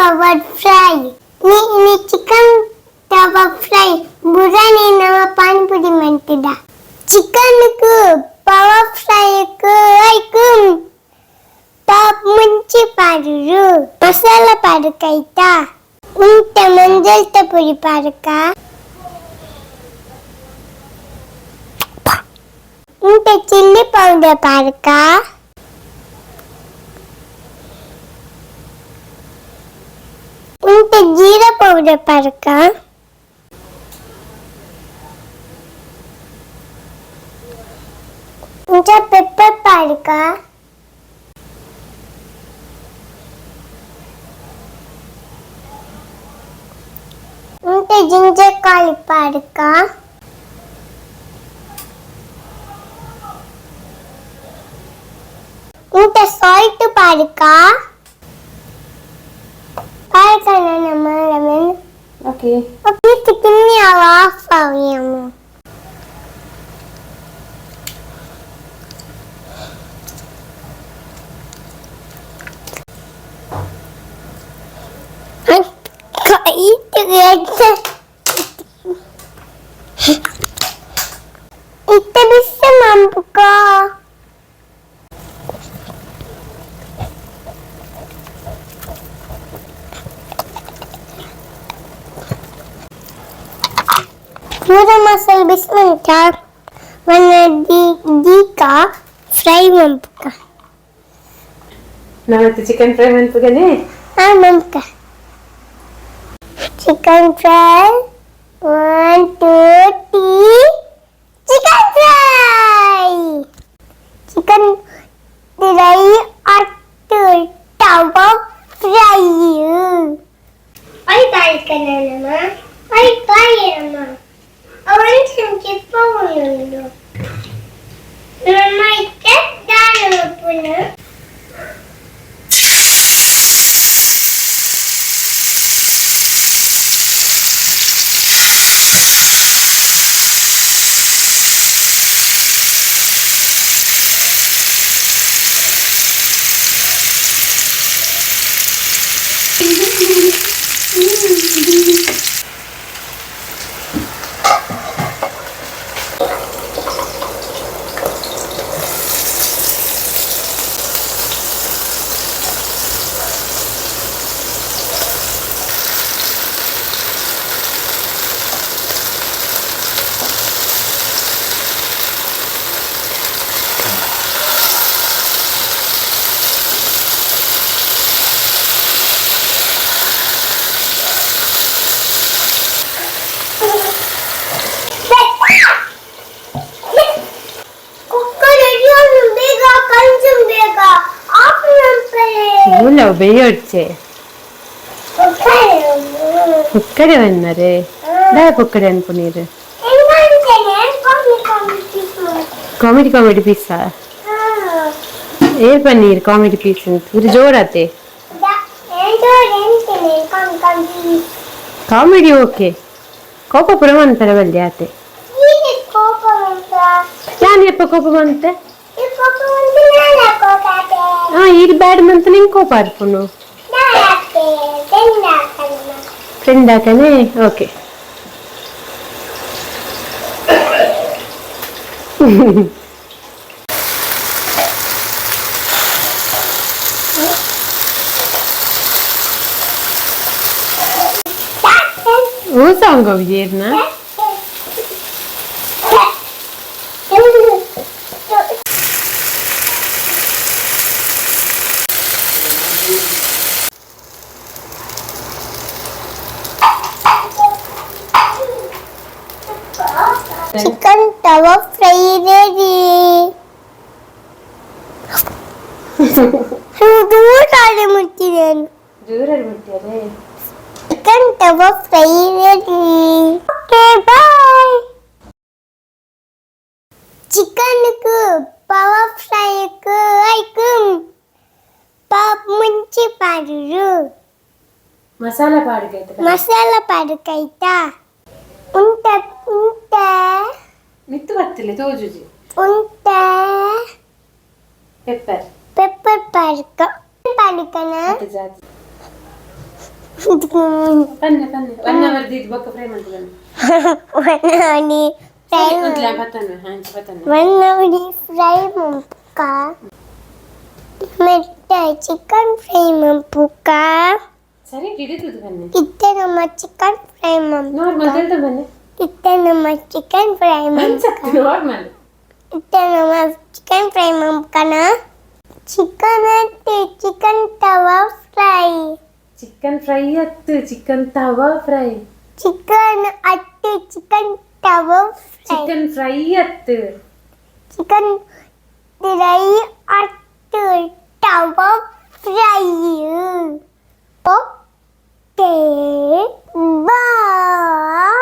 Power fry. ನೀ chicken tawa fry ಬುರಾನಿ ನವ pani puri ಮಂತಿದ. ಚಿಕನ್కు power ಫ್ರೈకు ಐಕು top ಮುಂಚಿ ಪಾಡುರು masala ಪಾಡುಕೈತಾ ಉಂಟ ಮಂಜಲ್ತ ಪುಡಿ ಪಾಡುಕ ಉಂಟ ಚಿಲ್ಲಿ ಪೌಡರ್ ಪಾಡುಕ ಉಂಟ ಜೀರಾ ಪೌಡರ್ ಪಾಡುಕ ಉಂಟ ಪೆಪ್ಪರ್ ಪಾಡುಕ ಉಂಟ ಜಿಂಜರ್ ಗಾರ್ಲಿಕ್ ಪಾಡುಕ ಉಂಟ ಸಾಲ್ಟ್ ಪಾಡುಕ ಪಾಡುಕ ನಮ್ಮ lemon. Okay. Okay, chicken off ಆವ್ಯಾಮ. ಇತ್ತೆ ಬಿಸಿ ಮಂಪುಕ. ಪೂರ ಮಸಾಲೆ ಬಿಸಿ ಮಂತ ಮನ್ನ ದೀಕ ಫ್ರೈ ಮಂಪುಕ. ನಾನತ್ತೆ ಚಿಕನ್ ಫ್ರೈ ಮನ್ಪುಗನೆ. ಆ ಮಂಪುಕ chicken fry. 1 2 3, chicken fry, chicken fry ಅಟ್ಟು ತವಾ ಫ್ರೈ. I ತಾಯ್ಕನಮ್ಮ, I ತಾಯಮ್ಮ, ಅವನ್ ಸಂಚಿಪ್ಪ ಉಂಡು ನಮ್ಮ ಇತ್ತೆ ದಾನ ಪುನ. ಕುಕ್ಕರ್ ರೆಡಿ ಬೇಗ ಕಂಚು ಬೇಗ ಆಫ್ ನಂಪರೆ. ಮೂಲ ಬೇಯೊಡ್ಚೆ. ಪುಕ್ಕಡೆ ವನ್ನರೆ ದಾಯ ಪುಕ್ಕಡೆ ಅನ್ಪುನೀರು? ಕಾಮಿಡಿ ಕಾಮಿಡಿ ಪೀಸಾ ಏರ್ ಪನ್ನೀರ್ ಕಾಮಿಡಿ ಪೀಸ್ ಅಂತ ಇದು ಜೋರಾತೆ. ಕಾಮಿಡಿ ಓಕೆ, ಕೋಪ ಪುರ ಮಂತರ ಬಲ್ಲಿ ಆತೆ. ಯಾನ್ ಎಪ್ಪ ಕೋಪ ಬಂತೆ? ಹಾ, ಈರ್ ಬ್ಯಾಡ್ ಮಂತ ನಿಂಗೆ ಕೋಪ ಆರ್ಪುನು. ಫ್ರೆಂಡ್ ಹಾಕನೆ. ಓಕೆ. ಓ song ವಿಜಯರ್ನ. Chicken tawa fry ready. ದೂರ ಮುಟ್ಟಿದ್ದೇನೆ. ಜೋರಾಗಿ ಬಿಟ್ಟಿದ್ದಾರೆ. Chicken tawa fry ready. Okay, bye. ಚಿಕನ್కు power ಫ್ರೈకు ಐಕು pop ಮುಂಚಿ ಪಾಡುರು. Masala ಪಾಡ್ಗೆ. Masala ಪಾಡುಕೈತಾ ಉಂಟ ಉಂಟ. ಮಿತ್ತು ಬತ್ತಿಲ್ಲ ತೋಜುಜಿ. ಉಂಟ. ಪೆಪ್ಪರ್. ಪೆಪ್ಪರ್ ಪಾಡ್ಕ ಪಾಡುಕನ. ಜಾತಿ. ಪನ್ನೆ ಪನ್ನೆ, ಒನ್ ಅವರ್ ದೀದ್ ಬೊಕ್ಕ ಫ್ರೈ ಮಾಡ್ತು ಬನ್ನಿ. One fry. ಉಂತ್ಲೆ, ಪತ್ತೊಂದು ಹಂಚ ಪತ್ತೊಂದು. ಒನ್ ಫ್ರೈ ಮಂಪುಕ ಮೆತ್ತೆ ಚಿಕನ್ ಫ್ರೈ ಮಂಪುಕ. ಸರಿ, ಹಿಡಿತದ ಬನ್ನಿ. ಇತ್ತೆ ನಮ್ಮ ಚಿಕನ್ ಫ್ರೈ ಮಂಪುಕ. ನಾರ್ಮಲ್ ತೆಲ್ತ ಬನ್ನಿ. ಇತ್ತೆ ನಮ್ಮ ಚಿಕನ್ ಫ್ರೈ ಮಂಪುಕ. ನಾರ್ಮಲ್. ಇತ್ತೆ ನಮ್ಮ ಚಿಕನ್ ಫ್ರೈ ಮಂಪುಕನ ಚಿಕನ್ ಅತ್ತೆ, chicken tawa fry. Chicken fry ಅತ್ತು, ಚಿಕನ್ ತವಾ ಫ್ರೈ. ಚಿಕನ್ ಅತ್ತೆ, chicken tawa fry. Chicken fry ಅತ್ತು. ಚಿಕನ್ ಫ್ರೈ ಅತ್ತು, tawa fry. Okay, bye.